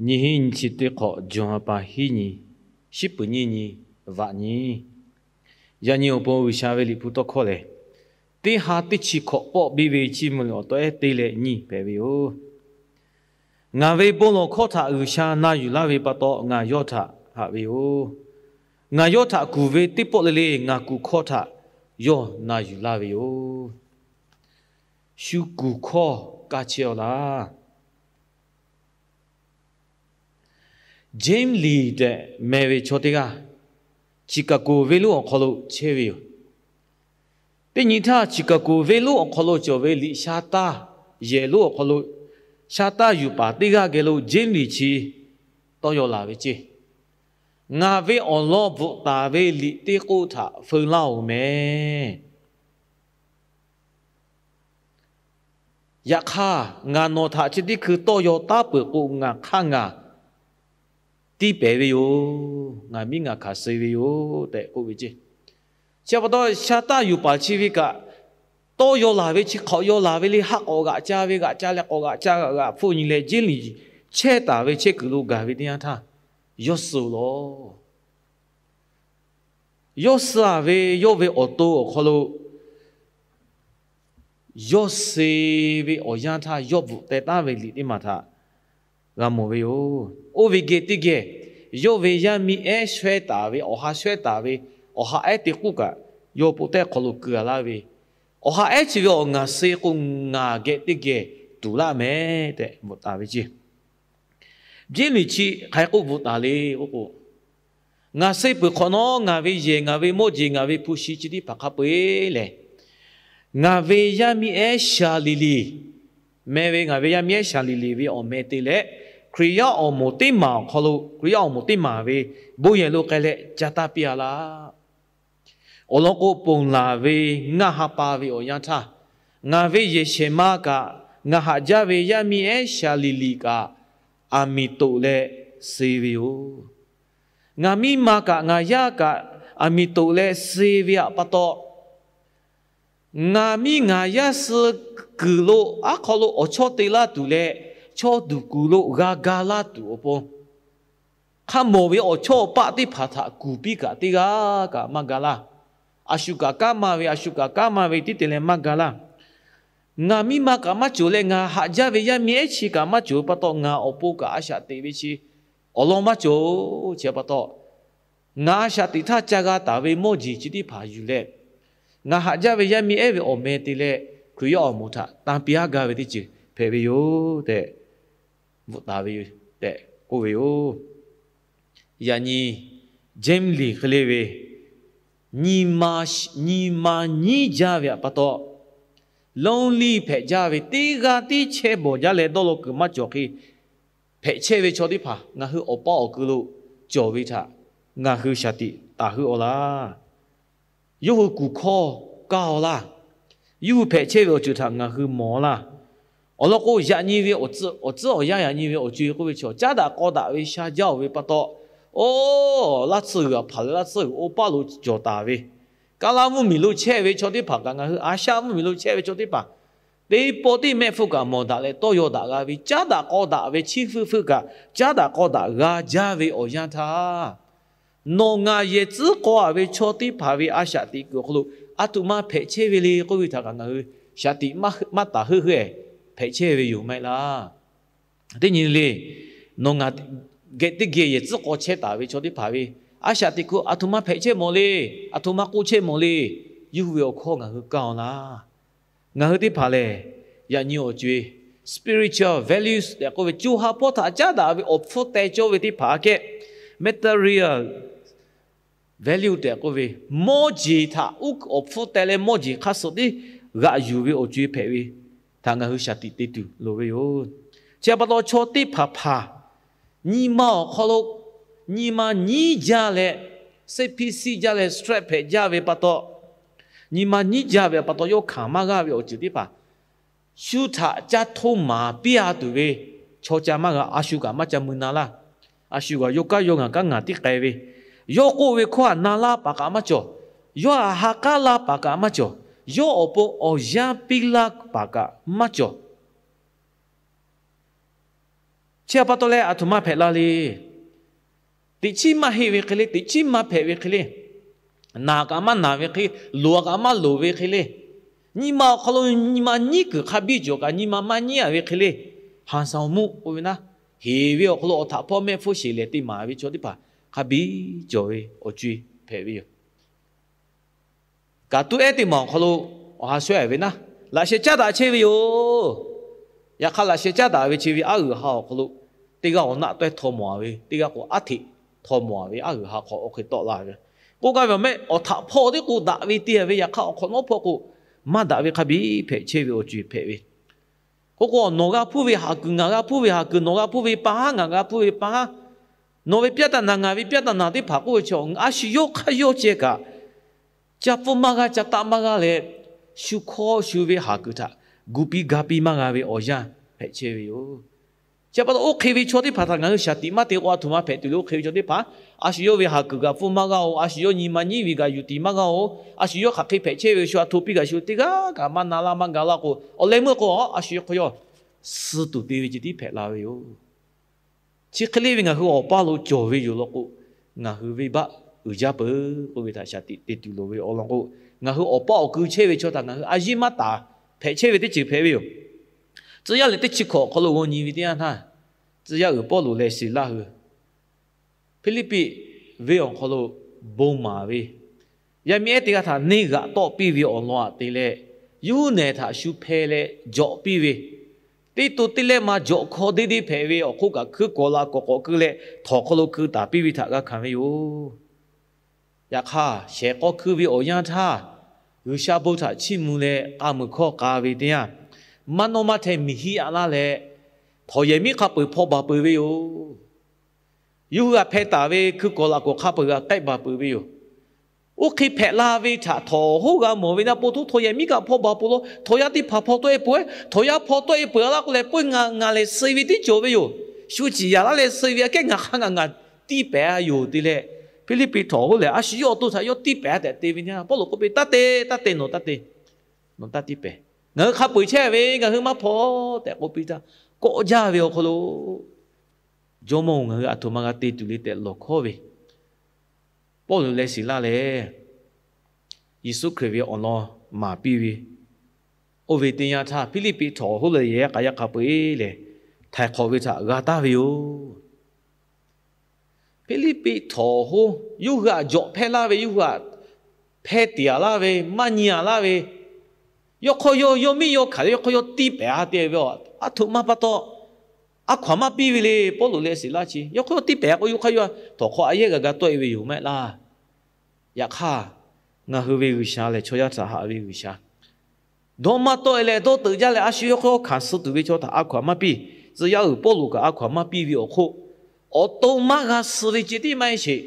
Nyiˇ hinˉ nyiˇ chi teˇ hk'awꞈ, June ha pa hiˉ nyi, shiˉ puˍ nyiˇ nyi, vaꞈ nyi. Yaꞈ nyi awˬ pon G'uiˬsha ve Liꞈ hpu tawˇ hkawˇ lehˬ, teˇ ha teˇ chi hkawꞈ pawˆ biˇ ve chiˇ mvuh awˬ tawˆ ehˉ teˇ leh nyiˇ hpehꞈ ve yoˬ. Ngaˬ ve bon lawˬ hkawˇ htaꞈ G'uiˬsha na yuˬ laˇ ve pa taw, ngaˬ yawˇ htaꞈ haꞈ ve yoˬ. Ngaˬ yawˇ htaꞈ kuˬ ve teˇ pawˆ le le ngaˬ kuˬ hkawˇ htaꞈ yawˇ na yuˬ laˇ ve yoˬ. Shu kuˬ hkawˇ kaˇ chehˇ-aw laˇ. James Lee tehꞈ meh ve chaw teˇ g'aˇ Chicago venˇ lonˉ awˬ hk'aw lo chehˇ ve yoˬ. Teˇ nyi htaˇ Chicago venˇ lonˉ awˬ hk'aw lo cawˬ ve liꞈ sha taˇ yehˬ lonˉ awˬ hk'aw lo sha taˇ yuˬ paˍ teˇ g'aˇ geh lo James Lee chi tawˇ yaw laˬ ve ceˇ. Ngaˬ ve awˬ lawn bvuhꞈ taˍ ve liꞈ teˇ k'oˆ htaꞈ feu laˇ-oˬ meh. Yaꞈ hk'aˇ, ngaˬ nawˬ htaꞈ chi teˇ hkui tawˇ yaw taˉ peuˬ k'o, ngaˬ hk'aˇ ngaˬ tiˇ pehˍ ve yoˬ. Ngaˬ miˉ ngaˬ hkanˍ suh ve yoˬ tehꞈ k'oˆ ve ceˇ. Chi pa taw, sha taˇ yuˬ paˍ chi ve kaꞈ, tawˇ yaw laˬ ve chi hk'awꞈ yaw laˬ ve le, haˆ k'awꞈ g'aꞈ ca ve, g'aꞈ ca leh k'awꞈ g'aꞈ ca g'aꞈ g'aꞈ hpfuhˆ nyi leh, James Lee chehˇ taˍ ve chehˇ kuiˬ lo gaˬ ve teˇ yanˇ htaˇ, yawˇ suh lawˬ. Yawˇ suh-a ve, yawˇ ve awˬ to awˬ hk'aw lo yawˇ suh ve awˬ yanˇ htaˇ yawˇ bvuhꞈ teh taˉ ve liꞈ teˇ maˬ htaꞈ g'a mawˬ ve yoˬ. Oˇ ve geh teˇ geh, yawˇ ve yaˇ miˇ ehˉ shawehˇ taˍ ve, awˬ ha shawehˇ taˍ ve, awˬ ha ehˉ te k'oˆ kaꞈ, yawˇ poˆ tehˉ hk'aw lo keu-a laˇ ve, awˬ ha ehˉ chi ve awˬ ngaˬ suh k'o, ngaˬ geh teˇ geh tuˍ laˇ meh tehꞈ bvuhꞈ taˍ ve ceˇ. James Lee chi hk'aˬ hk'e k'oˆ bvuhꞈ taˍ le k'oˆ k'o, ngaˬ suh peuˬ hk'awꞈ nawˉ, ngaˬ ve yehˬ, ngaˬ ve mawˇ jeˬ, ngaˬ ve hpu shi chi teˇ hpaˍ hk'a peu-eˬ lehˬ, ngaˬ ve yaˇ miˇ ehˉ sha liꞈ liꞈ, meh ve ngaˬ ve yaˇ miˇ ehˉ sha liꞈ liꞈ ve awˬ meh te leh, Hkriꞈ yaˇ awˬ moˍ teˇ maˬ awˬ hk'aw lo, Hkriꞈ yaˇ awˬ moˍ teˇ maˬ ve bon yehˬ lo k'ai leh ca taˇ piˇ-a laˇ. Awˬ lawn k'o, ponˬ laˬ ve ngaˇ ha pa ve awˬ yanˇ htaˇ, ngaˬ ve yehˬ shehˍ ma kaꞈ, ngaˬ haꞈ jaˇ ve yaˇ miˇ ehˉ sha liꞈ liꞈ kaꞈ, aˬ miˍ toꞈ leh suh ve yoˬ. Ngaˬ miˇ ma kaꞈ ngaˬ yaˇ kaꞈ, aˬ miˍ toꞈ leh suh ve pa taw, ngaˬ miˇ ngaˬ yaˇ suh kuiˬ lo aˉ hk'aw lo awˬ chawˇ te laˇ tuˬ leh, chaw tuˬ kuiˬ lo g'a ga laˇ tuˬ awˬ pon, hk'a mawˬ ve awˬ chawˇ awˬ paˆ teˇ hpaˍ htaꞈ kuˬ piˇ kaꞈ teˇ g'aˇ kaꞈ maˇ ga laˇ. A shu kaꞈ kanˉ maˇ ve, a shu kaꞈ kanˉ maˇ ve tiˉ te leh maˇ ga laˇ. Ngaˬ miˇ ma kaꞈ maˇ cawˬ leh, ngaˬ haꞈ jaˇ ve yaˇ miˇ ehˉ chi kaꞈ maˇ cawˬ ve pa taw, ngaˬ awˬ pon kaꞈ a shaꞈ teꞈ ve chi awˬ lawn maˇ cawˬ. Chi pa taw, ngaˬ a shaꞈ teꞈ htaˇ ca g'a taˍ ve mawˇ jeˬ chi teˇ hpaˍ yuˬ leh, ngaˬ haꞈ jaˇ ve yaˇ miˇ ehˉ ve awˬ meh te leh, Hkriꞈ yaˇ awˬ moˍ htaꞈ tanˇ piˇ-a gaˇ ve teˇ ceuˬ hpehꞈ ve yoˬ tehꞈ bvuhꞈ taˍ ve yoˬ tehꞈ k'oˆ ve yoˬ. Yaꞈ nyi James Lee hk'e le ve, nyi ma nyiˇ jaˇ ve pa taw, lonely hpehꞈ jaˇ ve, teˇ g'aˇ tiˉ chehˇ bawˬ jaˇ leh dawˇ law kuiˬ maˇ cawˬ hk'e hpehꞈ chehˇ ve chaw teˇ hpaˍ ngaˬ hui awˬ paˇ awˬ ku lo cawˬ ve htaꞈ ngaˬ hui shaˍ tiꞈ taˍ heuˆ-aw laˇ. Yawˇ hui kuˬ hkawˇ kaˇ-aw laˇ. Yawˇ hui hpehꞈ chehˇ ve awˬ ceuˬ htaꞈ ngaˬ hui mawˬ-aw laˇ. Awˬ lawn k'o, yaꞈ nyi ve awˬ tcuhˉ awˬ yanˇ yaꞈ nyi ve awˬ co-e k'oˆ ve chaw, caˉ daꞈ k'aw daꞈ ve sha jaˇ-oˬ ve pa taw, oˇ laˇ tsuhˇ g'uiˬ aꞈ hpaˍ leh laˇ tsuhˇ g'uiˬ oˇ paˇ lo cawˬ taˍ ve, Kaˇlaˇ mvuhˇmiˬ lo chehˇ ve chaw teˇ hpaˍ kaꞈ, ngaˬ hui Aˍsiaˇ mvuhˇmiˬ lo chehˇ ve chaw teˇ hpaˍ, teˇ pawˆ teˇ mehˆ hpfuhˇ kaꞈ mawˬ daꞈ leh tawˇ yaw daꞈ g'a ve, caˉ daꞈ k'aw daꞈ ve chi hpfuhˇ hpfuhˇ kaꞈ caˉ daꞈ k'aw daꞈ g'a jaˇ ve awˬ yanˇ htaˇ, nawˬ ngaˬ yehˬ tcuhˉ k'aw-a ve chaw teˇ hpaˍ ve a shaꞈ teꞈ kuiˬ awˬ hk'aw lo a htoꞈ ma hpehꞈ chehˇ ve le k'oˆ ve htaꞈ kaꞈ ngaˬ hui shaˍ tiꞈ maˇ taˍ heuˆ heuˆ-eˬ hpehꞈ chehˇ ve yoˬ maˇ heˆ laˇ. Teˇ nyi le, nawˬ ngaˬ geh teˇ geh yehˬ tcuhˉ k'aw chehˇ taˍ ve chaw teˇ hpaˍ ve a shaꞈ teꞈ kuiˬ a htoꞈ ma hpehꞈ chehˇ mawˬ le, a htoꞈ ma k'oˆ chehˇ mawˬ le, yawˇ hui ve awˬ hkawˇ ngaˬ hui kaˇ-aw laˇ. Ngaˬ hui teˇ hpaˍ lehˬ, yaꞈ nyi awˬ co-e spiritual values tehꞈ k'oˆ ve, co ha hpawˇ htaꞈ caˉ daꞈ ve awˬ hpfuhˇ teh cawˇ ve teˇ hpaˍ aꞈ kehˉ, material value tehꞈ k'oˆ ve, mawˇ jeˬ htaꞈ uˉ awˬ hpfuhˇ teh leh mawˇ jeˬ hk'aˇ suh tiˉ g'aꞈ yuˬ ve awˬ co-e hpehꞈ ve htaꞈ ngaˬ hui shaˍ tiꞈ te tuˬ loˍ ve yoˬ. Chi pa taw, chaw teˇ hpaˍ hpaˍ nyi ma awˬ hk'aw lo nyi ma nyiˉ jaˇ leh, seˇ hpiˇ siˇ jaˇ leh, stress hpehꞈ jaˇ ve pa taw, nyi ma nyiˉ jaˇ ve pa taw, yawˇ hkanˍ maˇ g'aˇ ve awˬ ceuˬ teˇ hpaˍ shu htaꞈ ca hto maˍ piˇ-a tuˬ ve chaw ca maˇ g'a. A shu kaꞈ maˇ ca mui na laˇ. A shu kaꞈ yawˇ kaˉ yawˇ ngaˬ kaˉ ngaˬ tiˉ k'ai ve, yawˇ k'oˆ ve hkawˇ htaꞈ na laˇ paˍ kaꞈ maˇ cawˬ. Yawˇ htaꞈ ha k'aˉ laˇ paˍ kaꞈ maˇ cawˬ. Yawˇ awˬ pon awˬ yanˇ piˇ laˇ paˍ kaꞈ maˇ cawˬ. Chi htaꞈ pa taw leh aˬ htoꞈ ma hpehꞈ la le. Teꞈ chiˉ maˇ heˆ ve hk'e le, teꞈ chiˉ maˇ hpehꞈ ve hk'e le, naˬ kaꞈ maˇ naˬ ve hk'e, loˍ kaꞈ maˇ loˍ ve hk'e le, nyi ma awˬ hk'aw lo nyi ma nyiˉ kuiˬ hk'a biˇ cawˬ kaꞈ nyi ma maˇ nyiˉ a ve hk'e le, haˍ saˍ awˬ muˆ k'oˆ ve naˉ, heˍ ve awˬ hk'aw lo awˬ htaꞈ hpawˇ mehˆ hpfuhˇ sheˍ lehˬ te maˍ ve chaw teˇ hpaˍ hk'a biˇ cawˬ ve awˬ co e hpehꞈ ve yoˬ. Kaꞈ tuˉ ehˉ teˇ maˬ awˬ hk'aw lo awˬ ha shawehˇ ve naˉ, laꞈ sheh caˉ daꞈ chehˇ ve yoˬ. Yaꞈ hk'aˇ laꞈ sheh caˉ daꞈ ve chi ve aˉ g'uiˬ ha awˬ hk'aw lo teˇ g'aˇ awˬ naˆ tawehˇ htaw mawˬ a ve, teˇ g'aˇ k'o aˉ hteꞈ htaw mawˬ a ve aˉ g'uiˬ ha hk'aw oˇ hk'e tawˆ la ve. K'oˆ gaˇ ve awˬ mehˆ, awˬ htaꞈ hpawˇ teˇ k'o daꞈ ve te ve, yaꞈ hk'aˇ awˬ hk'awꞈ nawˉ hpawˇ k'o maˇ daꞈ ve hk'a biˇ hpehꞈ chehˇ ve awˬ co e hpehꞈ ve. K'oˆ k'o, nawˬ g'a hpuˇ ve haˍ kuiˬ ngaˬ g'a hpuˇ ve haˍ kuiˬ, nawˬ g'a hpuˇ ve pa haˉ ngaˬ g'a hpuˇ ve pa haˉ, nawˬ ve ပြဿနာ ngaˬ ve ပြဿနာ teˇ hpaˍ k'oˆ ve chi, a shu yawˇ hk'aˇ yawˇ ceh kaꞈ, ca pfuhˇ maˇ g'a, ca taˆ maˇ g'a leh, shu hkawˇ shu ve haˍ kuiˬ htaꞈ gu piˇ ga piˇ maˇ g'a ve awˬ yanˇ hpehꞈ chehˇ ve yoˬ. Chi pa taw oˇ hk'e ve chaw teˇ hpaˍ htaꞈ ngaˬ hui shaˍ tiꞈ maˇ te k'o, aˬ htoꞈ ma hpehꞈ tuˬ le. Oˇ hk'e ve chaw teˇ hpaˍ, a shu yawˇ ve haˍ kuiˬ g'a pfuhˇ maˇ g'a-oˬ, a shu yawˇ nyi ma nyiˉ ve g'a yuˬ tiˍ maˇ g'a-oˬ, a shu yawˇ hk'aˬ hk'e hpehꞈ chehˇ ve shu aˬ htoꞈ piˇ kaꞈ shu teˇ g'aˇ kaꞈ maˇ na laˇ maˇ ga laˇ k'o, awˬ leh meuˇ k'o a shu yawˇ hk'aw yawˇ suh tuˬ te ve ceh tiˉ hpehꞈ la ve yoˬ. Chi hk'e le ve ngaˬ hui awˬ paˇ lo cawˬ ve yoˬ law k'o, ngaˬ hui venˇbaˆ uiˍ jaˇ peuˬ k'oˆ ve htaꞈ shaˍ tiꞈ te tuˬ loˍ ve awˬ lawn k'o, ngaˬ hui awˬ paˇ awˬ ku chehˇ ve chaw htaꞈ ngaˬ hui a yiˇ maˇ taˍ hpehꞈ chehˇ ve teˇ ceuˬ hpehꞈ ve yoˬ. Tcuh yaˇ lehˬ teˇ chi hkawꞈ awˬ hk'aw lo g'aw nyi ve teˇ yanˇ htaˇ, tcuh yaˇ uiˍ Pawˇluꞈ leh Siˍlaˆ hui Hpiˇliˇpiˆ venˇ awˬ hk'aw lo bon maˍ ve, yaˇ miˇ ehˉ teˇ g'aˇ htaꞈ neˇ g'aꞈ tawˆ piˇ ve awˬ lawn aꞈ te leh, yawˇ hui nehˬ htaꞈ shu hpeh leh jawꞈ piˇ ve, teˇ to teˇ lehˆ ma jawꞈ hkawˇ deˇ deˇ hpehꞈ ve awˬ hk'oˆ kaꞈ hkuiˇ kawꞈ la kawꞈ k'awꞈ keu leh htawnˍ hk'aw lo keu taˍ piˇ ve htaꞈ g'a hkanˍ ve yoˬ. Yaꞈ hk'aˇ shehˍ k'aw hkui ve awˬ yanˇ htaˇ, G'uiˬsha bon htaꞈ chiˇ mvuh leh k'a muiˬ hkawˇ k'a ve teˇ yanˇ, maˇ nawˇ maˇ hteh miˬ hiˉ aꞈ laˇ leh, htawnˍ yehˬ miˉ hk'a peu-eˬ hpaw baˬ peuˬ ve yoˬ. Yawˇ hui g'a hpeh taˍ ve hkui kawꞈ laꞈ kawꞈ hk'a peu-eˬ g'a k'ehˆ baˬ peuˬ ve yoˬ. Oˇ hk'e hpehꞈ la ve htaꞈ htawnˍ hoˉ g'a mawˬ ve naˆ po htoˇ htawnˍ yehˬ miˉ kaꞈ hpaw baˬ peuˬ law. Htawnˍ yaˇ teˇ hpaˍ hpaw tawˆ e peuˬ-eˬ. Htawnˍ yaˇ hpaw tawˆ e peuˬ-a laˇ k'o lehˬ, peuˬ ngaˬ, ngaˬ lehˬ suh ve tiˉ cawˬ ve yoˬ. Shu ciˍ yaˍ laˇ leh suh ve aꞈ kehˉ ngaˬ hk'a ngaˬ ngaˬ tiˇ pehˍ-a yoˬ te leh, Hpiˇliˇpiˆ htawnˍ hoˉ lehˬ a shu yawˇ awˬ to htaꞈ yawˇ tiˇ pehˍ-a tehꞈ te ve teˇ yanˇ, Pawˇluꞈ k'oˆ piˇ, Taˇ te, taˇ te, nawˬ taˇ te, nawˬ taˇ tiˇ pehˍ. Ngaˬ hui hk'a peu-eˬ chehˇ ve, ngaˬ hui maˇ hpaw tehꞈ k'oˆ piˇ htaˇ, kawˆ jaˇ ve awˬ hk'aw lo Jawˇmawˇ-oˬ, ngaˬ hui aˬ htoꞈ ma g'a te tuˬ le tehꞈ lawˬ hkawˉ ve, Pawˇluꞈ leh Siˍlaˆ lehˬ Yeˍsuˆ Hkriꞈ ve awˬ lawn maˍ piˇ ve, oˇ ve teˇ yanˇ htaˇ Hpiˇliˇpiˆ htawnˍ hoˉ lehˬ yehˬ yaˇ k'a yaˇ hk'a peu-eˬ lehˬ, htaiˍ hk'awꞈ ve htaꞈ g'a taˍ ve yoˬ. Hpiˇliˇpiˆ htawnˍ hoˉ yawˇ hui htaꞈ jawꞈ hpehˇ laˇ ve, yawˇ hui htaꞈ hpeh tiˍ-a laˇ ve, maˇ nyi-a laˇ ve, yawˇ hk'aw yawˇ yawˇ miˇ yawˇ hkanˍ leh yawˇ hk'aw yawˇ tiˇ pehˍ-a te ve, aˬ htoꞈ ma pa taw a hkaw-anˬ maˇ piˇ ve le. Pawˇluꞈ leh Siˍlaˆ chi yawˇ hk'aw yawˇ tiˇ pehˍ k'o, yawˇ hk'aˇ yawˇ htawnˍ hk'aw a yehˉ g'a ga tawˆ e ve yoˬ maˇ heˆ laˇ. Yaꞈ hk'aˇ, ngaˬ hui ve G'uiˬsha lehˬ chaw yaˇ htaꞈ haꞈ ve G'uiˬsha, dawˇ maˇ tawˆ e leh dawˇ teuꞈ jaˇ leh a shu yawˇ hk'aˇ hkanˍ suh tuˬ ve chaw htaꞈ a hkaw-anˬ maˇ piˇ. Tcuh yaˇ uiˍ Pawˇluꞈ kaꞈ a hkaw-anˬ maˇ piˇ ve awˬ hk'oˆ, awˬ to maˇ g'a suh ve ceh tiˉ maˇ heˆ sheˍ.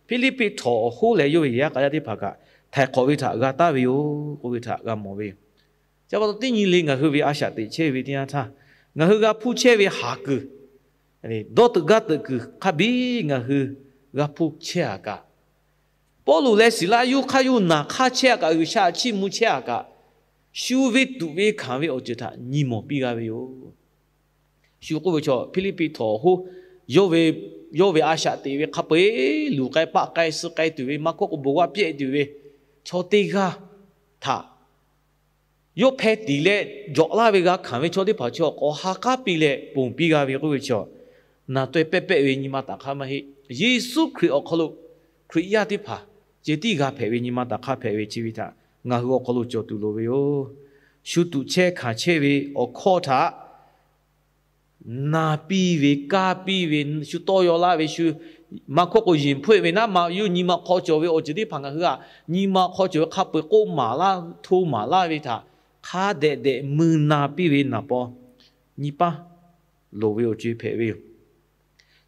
Hpiˇliˇpiˆ htawnˍ hoˉ leh yawˇ ve yehˬ yaˇ k'a yaˇ teˇ hpaˍ kaꞈ htaiˍ hk'awꞈ ve htaꞈ g'a taˍ ve yoˬ k'oˆ ve htaꞈ g'a mawˬ ve yoˬ. Chi pa taw teˇ nyi le ngaˬ hui ve a shaꞈ teꞈ chehˇ ve teˇ yanˇ htaˇ, ngaˬ hui g'a hpuˇ chehˇ ve haˍ kuiˬ, dawˇ teuꞈ gaˇ teuꞈ kuiˬ hk'a biˇ ngaˬ hui g'a hpuˇ chehˇ-a kaꞈ, Pawˇluꞈ leh Siˍlaˆ yawˇ hk'aˇ yawˇ naˬ hk'aˇ chehˇ-a kaꞈ, G'uiˬsha htaꞈ chiˇ mvuh chehˇ-a kaꞈ, shu ve tuꞈ ve hkanˍ ve awˬ ceuˬ htaꞈ nyi mawˬ piˇ g'a ve yoˬ. Shu k'oˆ ve chaw Hpiˇliˇpiˆ htawnˍ hoˉ yawˇ ve, yawˇ ve a shaꞈ teꞈ ve hk'a peu-eˬ luˬ k'ai paˆ k'ai suh k'ai tuˬ ve maˇ hkawˇ k'o bon g'a pehˆ tuˬ ve chaw teˇ g'aˇ htaꞈ yawˇ hpeh tiˍ leh jawꞈ laˇ ve g'a hkanˍ ve chaw teˇ hpaˍ chi awˬ k'awꞈ ha k'aˉ piˇ leh ponˬ piˇ g'a ve k'oˆ ve chi, naˬ taweh pehˇ pehˆ ve nyi ma taꞈ hk'aˇ maˇ heˆ. Yeˍsuˆ Hkriꞈ awˬ hk'aw lo Hkriꞈ yaˇ teˇ hpaˍ ceh tiˉ g'a hpehꞈ ve nyi ma taꞈ hk'aˇ hpehꞈ ve chi ve htaꞈ ngaˬ hui awˬ hk'aw lo cawˬ tuˬ loˍ ve yoˬ. Shu tuꞈ chehˇ hkanˍ chehˇ ve awˬ hkawˇ htaꞈ na piˇ ve, kaˇ piˇ ve, shu tawˇ yaw laˇ ve, shu maˇ hkawˇ k'o, yehˬ hpfuhˆ ve naˉ ma yawˇ nyi ma hk'aw cawˬ ve awˬ ceuˬ teˇ hpaˍ ngaˬ hui htaꞈ nyi ma hk'aw cawˬ ve hk'a peu-eˬ k'oˆ maˍ laˇ, hto maˍ laˇ ve htaꞈ hk'a dehꞈ dehꞈ mui na piˇ ve naˍ paw nyi paˇ loˍ ve awˬ co e hpehꞈ ve yoˬ.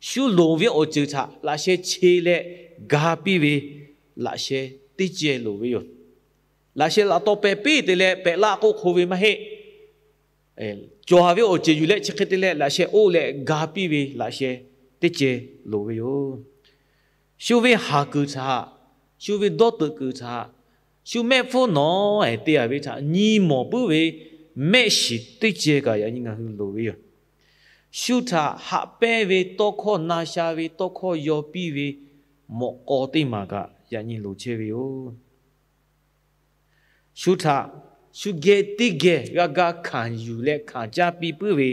Shu loˍ ve awˬ ceuˬ htaꞈ laꞈ sheh che leh ga piˇ ve laꞈ sheh teˇ ceh loˍ ve yoˬ. Laꞈ sheh laꞈ taw pehˍ piˇ te leh pehꞈ laˇ k'oˆ hk'o ve maˇ heˆ. Cawˬ ve awˬ ceuˬ yuˬ leh chi hk'e te leh laꞈ sheh oˇ leh ga piˇ ve laꞈ sheh teˇ ceh loˍ ve yoˬ. Shu ve haˍ kuiˬ htaꞈ, shu ve dawˇ teuꞈ kuiˬ htaꞈ, shu mehˆ hpfuhˇ nawˉ-ehˍ te-a ve htaꞈ nyi mawˬ puiˉ ve mehˆ shiˍ teˇ ceh kaꞈ yaꞈ nyi ngaˬ hui loˍ ve yoˬ. shu htaꞈ haꞈ pehnˇ ve tawˇ hkawˇ, na sha ve tawˇ hkawˇ yaw piˇ ve mawꞈ k'aw teˇ maˬ kaꞈ yaꞈ nyi loˍ chehˇ ve yoˬ. Shu htaꞈ shu geh teˇ geh g'a ga hkanˍ yuˬ leh hkanˍ caˇ piˇ puiˉ ve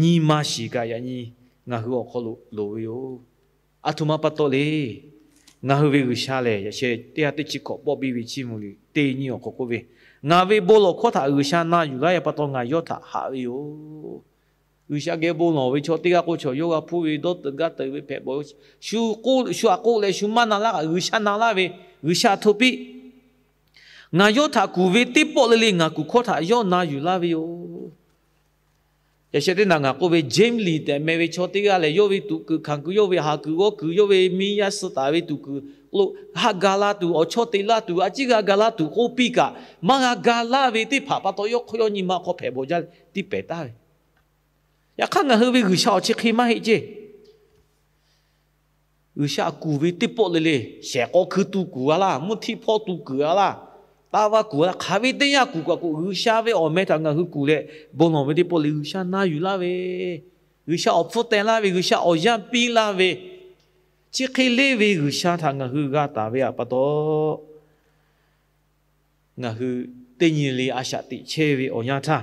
nyi ma shiˍ kaꞈ yaꞈ nyi ngaˬ hui awˬ hk'aw lo loˍ ve yoˬ. Aˬ htoꞈ ma pa taw le. Ngaˬ hui ve G'uiˬsha lehˬ, yaꞈ sheh teˇ ha teˇ chi hkawꞈ pawˆ biˇ ve Chiˇ mvuh liꞈ teˇ nyiˇ awˬ hk'aw k'oˆ ve, Ngaˬ ve bon lawˬ hkawˇ htaꞈ G'uiˬsha na yuˬ laˇ ve pa taw ngaˬ yawˇ htaꞈ haꞈ ve yoˬ. G'uiˬsha geh bon lawˬ ve chaw teˇ g'aˇ k'o, chaw yawˇ g'a hpuˇ ve dawˇ teuꞈ gaˇ teuꞈ ve hpehꞈ bawˬ. Shu k'oˆ, shu htaꞈ k'oˆ leh shu maˇ na laˇ kaꞈ G'uiˬsha na laˇ ve, G'uiˬsha hto piˇ. Ngaˬ yawˇ htaꞈ kuˬ ve teˇ pawˆ le le ngaˬ kuˬ hkawˇ htaꞈ yawˇ na yuˬ laˇ ve yoˬ. Yaꞈ sheh teˇ naˬ ngaˬ k'oˆ ve James Lee tehꞈ meh ve chaw teˇ g'aˇ lehˬ, yawˇ ve tuꞈ kuiˬ hkanˍ kuiˬ, yawˇ ve haˍ kuiˬ g'awˇ kuiˬ, yawˇ ve miˇ yaˇ suh taˍ ve tuꞈ kuiˬ lo haꞈ ga la tuˬ, awˬ chawˇ te laˇ tuˬ, a ciˉ g'a ga laˇ tuˬ k'oˆ piˇ kaꞈ, maˇ g'a ga laˇ ve teˇ hpaˍ pa taw yawˇ hk'aw yawˇ nyi ma hk'aw hpehꞈ bawˬ jaˇ leh tiˇ pehˍ taˍ ve. Yaꞈ hk'aˇ ngaˬ hui ve G'uiˬsha awˬ chi hk'e maˇ heˆ ceˇ. G'uiˬsha kuˬ ve teˇ pawˆ le le, shehˍ k'aw hkui tu kuˬ a laˇ, mvuhˇ htiˇ hpawˇ tu kuˬ a laˇ, taˇ vaˇ kuˬ a laˇ, hk'aˬ ve teˇ yanˇ kuˬ kaꞈ k'o, G'uiˬsha ve awˬ meh htaꞈ ngaˬ hui kuˬ leh bon lawˬ ve teˇ pawˆ le G'uiˬsha na yuˬ laˇ ve, G'uiˬsha awˬ hpfuhˇ teh laˇ ve, G'uiˬsha awˬ yanˇ piˇ laˇ ve, chi hk'e le ve G'uiˬsha htaꞈ ngaˬ hui g'a taˍ ve pa taw, ngaˬ hui teˇ nyi le a shaꞈ teꞈ chehˇ ve awˬ yanˇ htaˇ,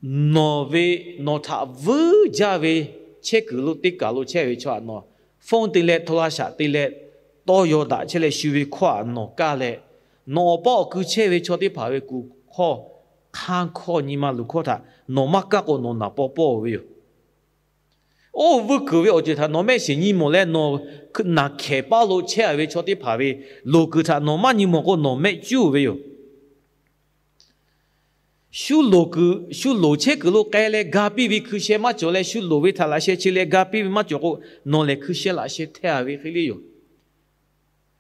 nawˬ ve, nawˬ htaꞈ vuiˇ jaˇ ve chehˇ kuiˬ lo teˇ kaˬ lo chehˇ ve chaw htaꞈ nawˬ phone te leh hto la shaꞈ te leh tawˇ yaw daꞈ chehˇ leh shu ve hkawˇ htaꞈ nawˬ kaˇ leh, nawˬ awˬ paˇ awˬ kui chehˇ ve chaw teˇ hpaˍ ve kuˬ hkawˇ, hk'aˇ hkawˇ, nyi ma luˬ hkawˇ htaꞈ nawˬ maˇ kaˇ k'o nawˬ naˍ paw pawˆ ve yoˬ. Oˇ vuiˇ kuiˬ ve awˬ ceuˬ htaꞈ nawˬ mehˆ shiˍ nyi mawˬ leh nawˬ naˬ hkehˍ paˇ lo chehˇ ve chaw teˇ hpaˍ ve loˍ kuiˬ htaꞈ nawˬ maˇ nyi mawˬ k'o nawˬ mehˆ cuˉ ve yoˬ. Shu loˍ kuiˬ, shu loˍ chehˇ kuiˬ lo k'ai leh ga piˇ ve hkui sheh maˇ cawˬ leh, shu loˍ ve htaꞈ laꞈ sheh chi leh ga piˇ ve maˇ cawˬ k'o, nawˬ lehˬ hkui sheh laꞈ sheh hteˇ a ve hk'e le yoˬ.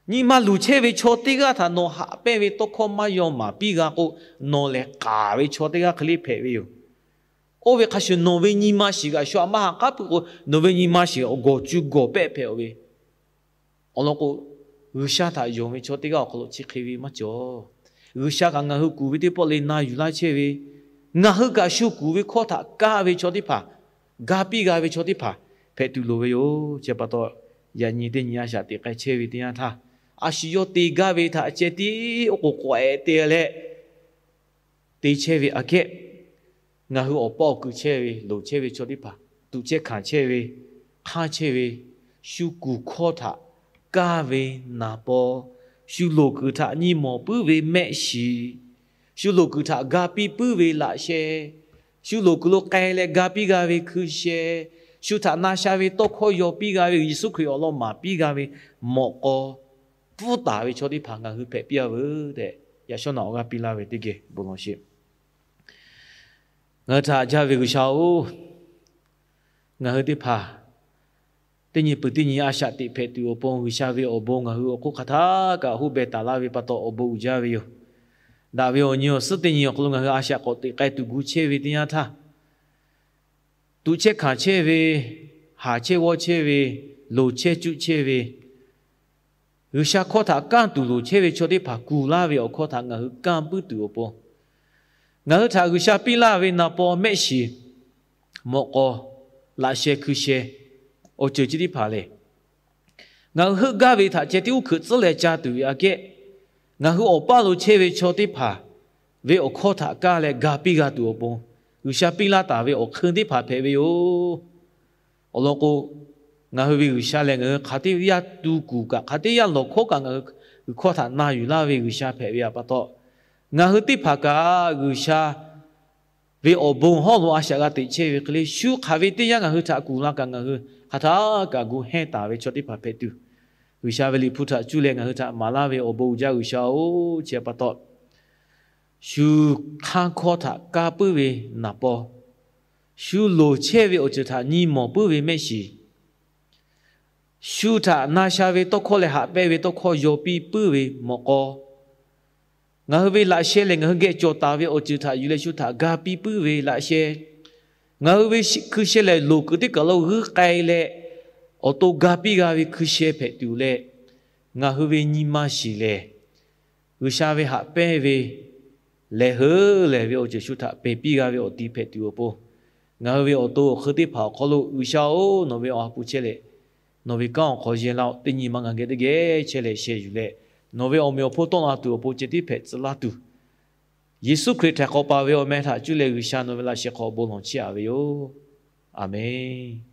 Nyi ma luˬ chehˇ ve chaw teˇ g'aˇ htaꞈ nawˬ haꞈ pehnˇ ve tawˇ hkawˇ maˇ yaw maˍ piˇ g'a k'o, nawˬ lehˬ k'aˍ ve chaw teˇ g'aˇ hk'e le hpehꞈ ve yoˬ. Oˇ ve hk'a shuˍ nawˬ ve nyi ma shiˍ g'aꞈ shu htaꞈ maˇ haꞈ k'aˉ puiˉ k'o, nawˬ ve nyi ma shiˍ awˬ gawˬ cu gawˬ pehˆ hpehꞈ ve awˬ lawn k'o, G'uiˬsha htaꞈ yonˍ ve chaw teˇ g'aˇ awˬ hk'aw lo chi hk'e ve maˇ cawˬ. G'uiˬsha kaꞈ ngaˬ hui kuˬ ve teˇ pawˆ le na yuˬ laˇ chehˇ ve, ngaˬ hui kaꞈ shu kuˬ ve hkawˇ htaꞈ kaˇ ve chaw teˇ hpaˍ, ga piˇ g'a ve chaw teˇ hpaˍ hpehꞈ tuˬ loˍ ve yoˬ. Chi pa taw, yaꞈ nyi teˇ nyi a shaꞈ teꞈ k'ai chehˇ ve teˇ yanˇ htaˇ, a shu yawˇ te gaˇ ve htaꞈ ceh tiˉ oˇ k'oˍ k'awꞈ ehˍ te leh te chehˇ ve aꞈ kehˉ, ngaˬ hui awˬ paˇ awˬ kui chehˇ ve, loˍ chehˇ ve chaw teˇ hpaˍ, tuꞈ chehˇ hkanˍ chehˇ ve, hk'aˇ chehˇ ve, shu kuˬ hkawˇ htaꞈ kaˇ ve naˍ paw, shu loˍ kuiˬ htaꞈ nyi mawˬ puiˉ ve mehˆ shiˍ, shu loˍ kuiˬ htaꞈ ga piˇ puiˉ ve laꞈ sheh, shu loˍ kuiˬ lo k'ai leh ga piˇ g'a ve hkui sheh, shu htaꞈ na sha ve tawˇ hkawˇ yaw piˇ g'a ve, Yeˍsuˆ Hkriꞈ awˬ lawn maˍ piˇ g'a ve mawꞈ k'aw pfuhˇ taˍ ve chaw teˇ hpaˍ ngaˬ hui hpehꞈ piˇ a veuˬ tehꞈ, yaꞈ shawˉ naꞈ awˬ g'aˇ piˇ laˇ ve teˇ geh bon lawˬ sheˍ. Ngaˬ hui htaꞈ jaˇ ve G'uiˬsha-oˬ, ngaˬ hui teˇ hpaˍ teˇ nyi peuˬ teˇ nyi a shaꞈ teꞈ hpehꞈ tuˬ awˬ pon G'uiˬsha ve awˬ bon ngaˬ hui awˬ hk'oˆ hk'aˬ htaˇ kaꞈ hoˆ beh taˍ laˇ ve pa taw awˬ bon uiˍ jaˇ ve yoˬ. Daꞈ ve awˬ nyi awˬ suhˉ teˇ nyi awˬ hk'aw lo ngaˬ hui a shaꞈ k'awꞈ teꞈ k'ai tuˬ gu chehˇ ve teˇ yanˇ htaˇ, tuꞈ chehˇ hkanˍ chehˇ ve, haˍ chehˇ g'awˇ chehˇ ve, loˍ chehˇ cuˆ chehˇ ve, G'uiˬsha hkawˇ htaꞈ kanˇ tuˬ loˍ chehˇ ve chaw teˇ hpaˍ kuˬ laˇ ve awˬ hkawˇ htaꞈ ngaˬ hui kanˇ puiˉ tuˬ awˬ pon, ngaˬ hui htaꞈ G'uiˬsha piˇ laˇ ve naˍ paw mehˆ shiˍ, mawꞈ k'aw, laꞈ sheh hkui sheh, awˬ ceuˬ chi teˇ hpaˍ lehˬ, ngaˬ hui heuˆ gaˇ ve htaꞈ ceh tiˉ uˉ hkuiꞈ tcuhˉ leh ca tuˬ ve aꞈ kehˉ, ngaˬ hui awˬ paˇ lo chehˇ ve chaw teˇ hpaˍ ve awˬ hkawˇ htaꞈ kaˇ leh ga piˇ g'a tuˬ awˬ pon, G'uiˬsha piˇ laˇ taˍ ve awˬ hk'eun teˇ hpaˍ hpehꞈ ve yoˬ. Awˬ lawn k'o, ngaˬ hui ve G'uiˬsha lehˬ ngaˬ hui hk'aˬ teˇ yanˇ tu kuˬ kaꞈ, hk'aˬ teˇ yanˇ lawˬ hkawˉ kaꞈ ngaˬ hui g'uiˬ hkawˇ htaꞈ na yuˬ laˇ ve G'uiˬsha hpehꞈ ve pa taw, ngaˬ hui teˇ hpaˍ kaꞈ G'uiˬsha ve awˬ bon hawˉ lo a shaꞈ g'a teꞈ chehˇ ve hk'e le, shu hk'aˬ ve teˇ yanˇ ngaˬ hui htaꞈ kuˬ la kaꞈ ngaˬ hui hk'aˬ htaˇ kaꞈ gu hehnˇ taˍ ve chaw teˇ hpaˍ hpehꞈ tuˬ, G'uiˬsha ve liꞈ hpu htaꞈ cuˇ leh ngaˬ hui htaꞈ maˍ laˇ ve awˬ bon uiˍ jaˇ G'uiˬsha-oˬ, chi pa taw, shu hk'aˇ hkawˇ htaꞈ kaˇ puiˉ ve naˍ paw, shu loˍ chehˇ ve awˬ ceuˬ htaꞈ nyi mawˬ puiˉ ve mehˆ shiˍ, shu htaꞈ na sha ve tawˇ hkawˇ leh haꞈ pehnˇ ve tawˇ hkawˇ yaw piˇ puiˉ ve mawꞈ k'aw, ngaˬ hui ve laꞈ sheh lehˬ ngaˬ hui geh cawˬ taˍ ve awˬ ceuˬ htaꞈ yuˬ leh shu htaꞈ ga piˇ puiˉ ve laꞈ sheh, ngaˬ hui ve hkui sheh lehˬ loˍ kuiˬ teˇ kaˬ lo g'uiˇ k'ai leh awˬ to ga piˇ g'a ve hkui sheh hpehꞈ tuˬ leh, ngaˬ hui ve nyi ma shiˍ lehˬ, G'uiˬsha ve haꞈ pehnˇ ve lehˬ hui lehˬ ve awˬ ceuˬ shu htaꞈ pehˬ piˇ g'a ve awˬ ti hpehꞈ tuˬ awˬ pon, ngaˬ hui ve awˬ to awˬ hk'eun teˇ hpaˍ awˬ hk'aw lo G'uiˬsha-oˬ, nawˬ ve awˬ ha hpu chehˇ leh, nawˬ ve kanˉ awˬ hk'aw yehˬ laˇ-oˆ. Teˇ nyi ma ngaˬ geh teˇ geh chehˇ leh sheh yuˬ leh, nawˬ ve awˬ meꞈ awˬ hponˇ tawˆ la tuˬ awˬ pon ceh tiˉ hpehꞈ tcuh laˇ tuˬ, Yeˍsuˆ Hkriꞈ htaꞈ k'awꞈ paˍ ve awˬ meh htaꞈ cuˇ leh G'uiˬsha nawˬ ve laꞈ sheh hk'aw bon lawˬ chehˇ-a ve yoˬ. Aˍmenˍ.